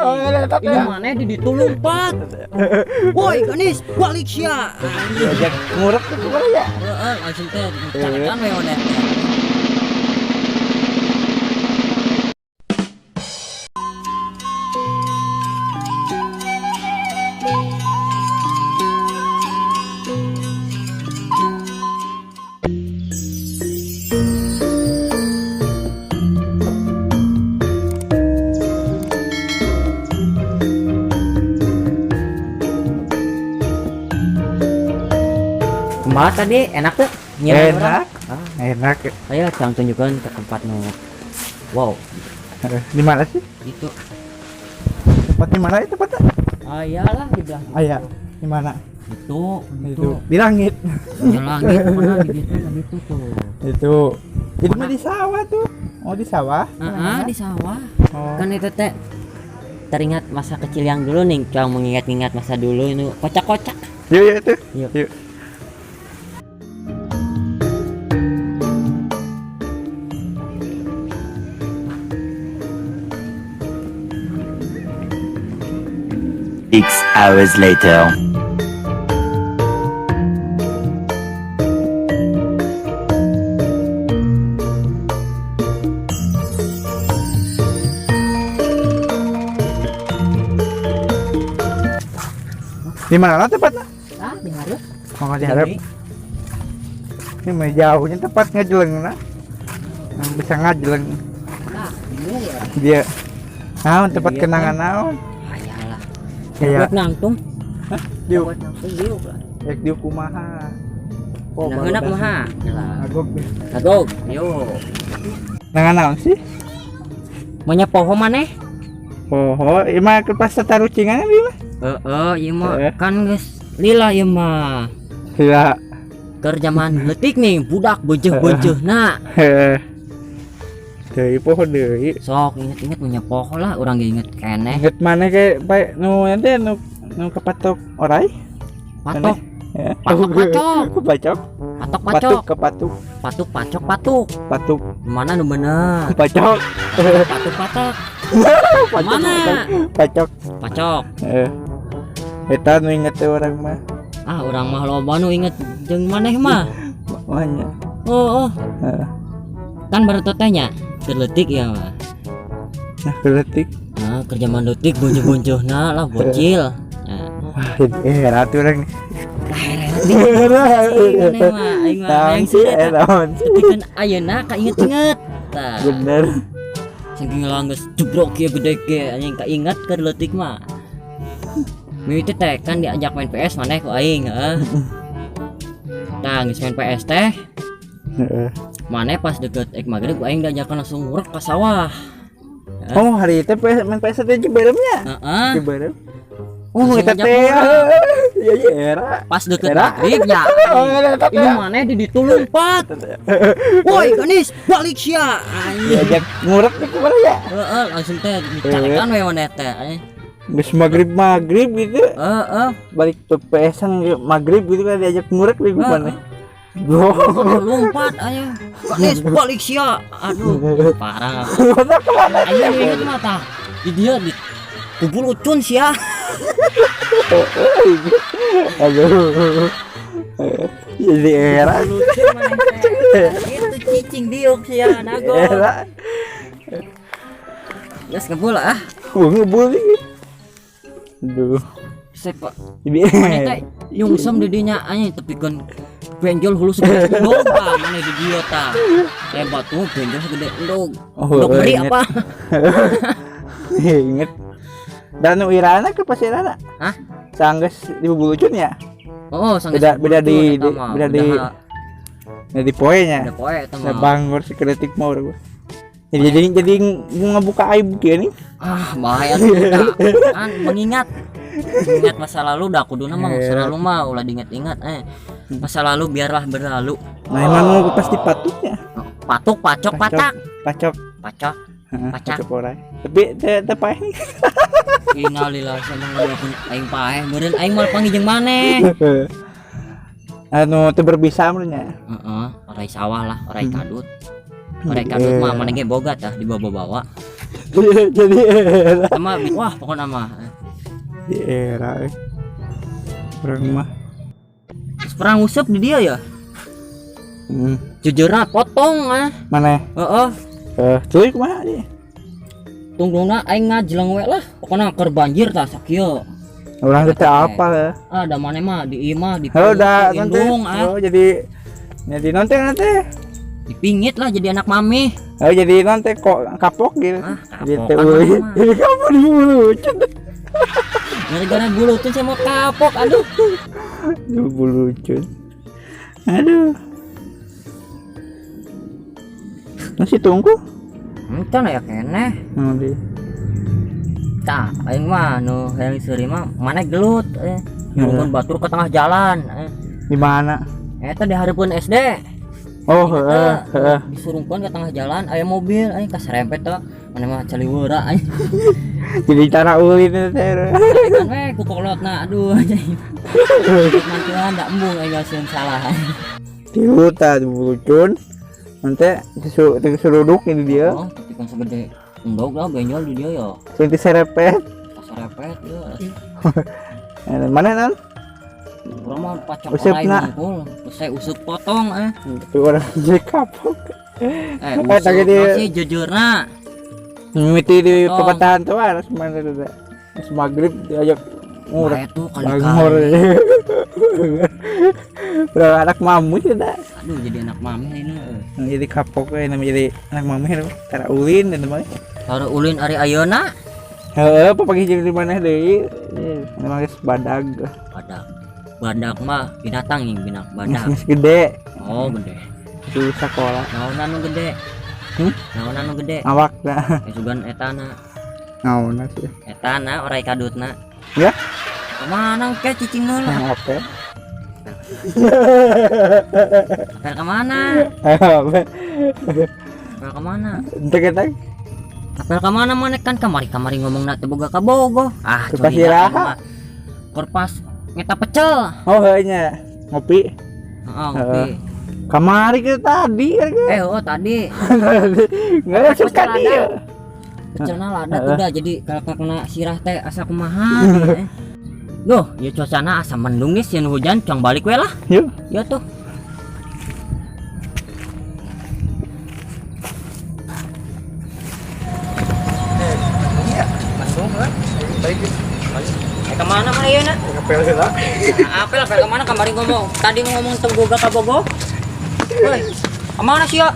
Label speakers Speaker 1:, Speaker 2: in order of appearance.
Speaker 1: Ini maneh di ditu lompat. Woi, Ganis, balik sia.
Speaker 2: Diajak ngurek tuh kemana ya?
Speaker 1: Heeh, langsung teh carekan we maneh teh. Kumaha tadi enak tuh? Nyian
Speaker 2: Enak. Enak.
Speaker 1: Ayo cang tunjukkan ke tempat nu. Wow,
Speaker 2: Di mana sih?
Speaker 1: itu.
Speaker 2: Tempat di mana itu tempatnya?
Speaker 1: Ah, iyalah di belah.
Speaker 2: Aya, di mana?
Speaker 1: Itu,
Speaker 2: Itu. Di langit.
Speaker 1: Di langit mana di situ, di situ tuh.
Speaker 2: Itu. Itu mah di sawah tuh. Oh, di sawah.
Speaker 1: Heeh, di sawah.
Speaker 2: Oh.
Speaker 1: Kan itu teh teringat masa kecil yang dulu nih, cang mengingat-ingat masa dulu ini kocak-kocak.
Speaker 2: Yuk, yuk itu.
Speaker 1: Yuk.
Speaker 2: Yuk.
Speaker 3: Six hours later.
Speaker 2: Di mana lah tempatnya?
Speaker 1: Ah, di hareup.
Speaker 2: Oh, di hareup. Ini mah jauhnya tempat ngajeleng nah. Yang bisa ngajeleng.
Speaker 1: Nah, ini ya.
Speaker 2: Dia. Naon tempat
Speaker 1: Iya,
Speaker 2: kenangan naon?
Speaker 1: Ayalah.
Speaker 2: Kayak
Speaker 1: Buat nangtung.
Speaker 2: Diuk,
Speaker 1: Buat nangtung diuk lah.
Speaker 2: rek diuk kumaha. Oh,
Speaker 1: Nah, heuna kumaha? Lah.
Speaker 2: Agok.
Speaker 1: Agok. Yo.
Speaker 2: Nangan naon sih?
Speaker 1: Maunya poho maneh?
Speaker 2: Oh, ieu mah ke pas tarucingan ieu mah.
Speaker 1: Heeh, ieu mah
Speaker 2: Eh.
Speaker 1: kan geus lila ieu mah.
Speaker 2: Lila.
Speaker 1: Keur zaman leutik nih, budak beunceuh-beunceuhna.
Speaker 2: Heeh. Deui poho deui.
Speaker 1: Sok inget-inget punya poho lah, urang ge inget keneh.
Speaker 2: Inget mana ke bae nu nanti nu nu kepatok orai?
Speaker 1: Patok,
Speaker 2: Ya.
Speaker 1: patok pacok,
Speaker 2: Kepacok.
Speaker 1: patok
Speaker 2: Patuk
Speaker 1: pacok,
Speaker 2: kepatuk.
Speaker 1: patuk pacok patuk.
Speaker 2: Patuk.
Speaker 1: Mana nu bener?
Speaker 2: Pacok.
Speaker 1: Patuk patok.
Speaker 2: Pacok.
Speaker 1: Mana?
Speaker 2: Pacok.
Speaker 1: Pacok.
Speaker 2: Eh. Eta nu inget teh urang mah.
Speaker 1: Ah, urang mah loba nu inget jeung maneh mah.
Speaker 2: Makanya.
Speaker 1: Oh, oh.
Speaker 2: Heeh.
Speaker 1: Kan baru tetehnya keur leutik ya mah.
Speaker 2: Nah, leutik.
Speaker 1: Nah, keur zaman leutik bonjoh-bonjohna lah bocil. Nah,
Speaker 2: Wah, jadi era tuh urang.
Speaker 1: Aing mah, aing mah hayang
Speaker 2: sih,
Speaker 1: sih eta.
Speaker 2: naon sih.
Speaker 1: Tapi kan ayeuna kainget-inget. Tah.
Speaker 2: Bener.
Speaker 1: Saking lah geus jebrok kieu gede ge anjing kainget keur leutik mah. Mimiti teh kan diajak main PS maneh ku aing heeh. Tah geus main PS teh,
Speaker 2: Heeh.
Speaker 1: maneh pas deket ek magrib ku aing diajakan langsung ngurek ka sawah.
Speaker 2: Oh, hari itu PS main PS teh Ciberem nya.
Speaker 1: Heeh.
Speaker 2: Ciberem. Oh,
Speaker 1: Langsung
Speaker 2: eta
Speaker 1: ngajak
Speaker 2: teh.
Speaker 1: ngurek.
Speaker 2: Iya, iya, era.
Speaker 1: Pas deket
Speaker 2: Era.
Speaker 1: magrib ya.
Speaker 2: Oh, eta teh.
Speaker 1: Ini maneh di ditu lompat. Woi, Ganis, balik sia. Anjing.
Speaker 2: Diajak ngurek teh kemana ya?
Speaker 1: Heeh, langsung teh dicarekan we maneh teh. Anjing.
Speaker 2: Geus magrib-magrib gitu.
Speaker 1: Heeh.
Speaker 2: Balik ke PS-an magrib gitu kan diajak ngurek di gimana?
Speaker 1: Lompat aja. Ganis, balik sia. Aduh, parah.
Speaker 2: Mana kemana?
Speaker 1: Aing inget mah tah. Di dia di kubur ucun sia.
Speaker 2: Aduh. Jadi era.
Speaker 1: Lucu maneh teh. Itu cicing diuk sia nago.
Speaker 2: Era.
Speaker 1: Geus ngebul ah.
Speaker 2: Gua ngebul nih. Aduh.
Speaker 1: Sepa
Speaker 2: Jadi
Speaker 1: maneh teh nyungsem di dinya anjing tepikeun benjol hulu segede endog tah maneh di dieu tah. Hebat tuh benjol segede endog.
Speaker 2: Oh,
Speaker 1: Endog meri
Speaker 2: inget.
Speaker 1: apa?
Speaker 2: Inget. Dan nu irana ke pas irana?
Speaker 1: Hah?
Speaker 2: Sanggeus di bubulucun ya?
Speaker 1: Oh, sanggeus
Speaker 2: Beda beda di,
Speaker 1: eta
Speaker 2: di
Speaker 1: mah.
Speaker 2: beda di beda di poe nya.
Speaker 1: Beda poe eta
Speaker 2: Nah,
Speaker 1: mah.
Speaker 2: bangor si kritik mau gua. Jadi ngebuka aib kieu nih.
Speaker 1: Ah, bahaya tuh dah. Kan mengingat mengingat masa lalu dah kuduna mah masa lalu mah ulah diingat-ingat Masa lalu biarlah berlalu.
Speaker 2: Nah, emang mau pasti patuknya.
Speaker 1: Patuk, pacok, patak.
Speaker 2: Pacok.
Speaker 1: Pacok.
Speaker 2: Heeh,
Speaker 1: Pacak.
Speaker 2: pacok orai. Tapi teh teh paeh.
Speaker 1: Innalillahi sama ngelakuin aing paeh, meureun aing moal panggih jeung maneh.
Speaker 2: Anu teu berbisa meureun nya.
Speaker 1: Heeh, orai sawah lah, orai kadut. Orai kadut mah maneh ge boga tah dibawa-bawa.
Speaker 2: Jadi era.
Speaker 1: Sama wah pokoknya mah.
Speaker 2: Di era. Urang mah.
Speaker 1: Terus pernah nguseup di dia ya? Jujurna potong ah.
Speaker 2: Mana?
Speaker 1: Heeh.
Speaker 2: Cuy kumaha dia?
Speaker 1: Tungtungna aing ngajeleng we lah. Pokoknya keur banjir tah sakieu.
Speaker 2: Urang teh apa ya?
Speaker 1: Ah, da maneh mah di imah di
Speaker 2: Oh, udah nanti.
Speaker 1: indung ah.
Speaker 2: Oh, jadi nanti nanti.
Speaker 1: Dipingit lah jadi anak mami.
Speaker 2: Oh, jadi nanti kok kapok gitu.
Speaker 1: Ah,
Speaker 2: Jadi
Speaker 1: kapok
Speaker 2: teh
Speaker 1: kan mah.
Speaker 2: Jadi kapok di bulucun.
Speaker 1: Gara-gara bulucun saya mau kapok, aduh.
Speaker 2: Di bulucun. Aduh. Masih tunggu.
Speaker 1: Encan aya keneh.
Speaker 2: Di.
Speaker 1: Tah, aing mah nu hayang seuri mah maneh gelut eh. Nyurungkeun batur ke tengah jalan eh.
Speaker 2: Di mana?
Speaker 1: Eta di hareupeun SD.
Speaker 2: Oh, heeh, heeh.
Speaker 1: Disurungkeun ke tengah jalan aya mobil aing kaserempet teh. Maneh mah caliweura aing.
Speaker 2: Jadi cara ulin teh.
Speaker 1: Kan we ku kolotna aduh anjing. Mantuan da embung aing gasieun salah.
Speaker 2: Tilu tah di bulucun. Nanti disuruduk ini dia.
Speaker 1: Oh, tapi kan segede endog lah benjol di dia ya.
Speaker 2: Nanti serepet.
Speaker 1: Kaserempet ya.
Speaker 2: Mana non?
Speaker 1: Urang mah pacak
Speaker 2: Useup
Speaker 1: orai
Speaker 2: na.
Speaker 1: hungkul. Terus saya useup potong eh.
Speaker 2: Tapi orang jadi kapok.
Speaker 1: Useup
Speaker 2: Tadi dia-
Speaker 1: sih jujurna.
Speaker 2: Mimiti di
Speaker 1: Potong.
Speaker 2: pepatahan tuh harus mana tuh teh. Pas maghrib diajak ngurek.
Speaker 1: Nah, itu
Speaker 2: Bangor.
Speaker 1: kali-kali.
Speaker 2: Udah anak mamu sih dah.
Speaker 1: Aduh jadi anak mami ini.
Speaker 2: Jadi kapok we namanya jadi anak mami tara ulin dan namanya.
Speaker 1: Taruh ulin ari ayeuna.
Speaker 2: Heeh, apa pagi jadi di mana deui? Memang geus badag.
Speaker 1: Badak. Badak mah binatang yang binatang badak.
Speaker 2: Geus gede
Speaker 1: Oh, gede.
Speaker 2: di sekolah.
Speaker 1: Naonan nu gede?
Speaker 2: Hmm?
Speaker 1: Naonan nu gede?
Speaker 2: Awakna.
Speaker 1: Sugan etana.
Speaker 2: Naonna sih?
Speaker 1: Etana orai kadutna.
Speaker 2: Ya?
Speaker 1: Kemana ke cicing heula?
Speaker 2: Apa?
Speaker 1: Apel kemana?
Speaker 2: Apa?
Speaker 1: Apel kemana?
Speaker 2: Ente kita
Speaker 1: Apel kemana mana kan kamari-kamari ngomong nak teu boga kabogoh. Ah,
Speaker 2: Ke
Speaker 1: curiga
Speaker 2: Pasiraha.
Speaker 1: aing mah. Keur pas ngeta pecel.
Speaker 2: Oh, heuh nya. Ngopi.
Speaker 1: Heeh, ngopi.
Speaker 2: Kamari ke tadi kan.
Speaker 1: Oh tadi.
Speaker 2: Enggak suka
Speaker 1: Pecel
Speaker 2: dia.
Speaker 1: Pecelna lada tuh dah jadi kalau kena sirah teh asa kumaha eh. Duh, ya cuacana asa mendung nih sieun hujan cong balik we lah.
Speaker 2: Yuk.
Speaker 1: Ya tuh.
Speaker 2: Iya, langsung lah. Baik.
Speaker 1: Kemana mah ieu na?
Speaker 2: Ngapel heula.
Speaker 1: Apel apel kemana kamari ngomong? Tadi ngomong teu boga kabogoh. Woi, kemana sih ya?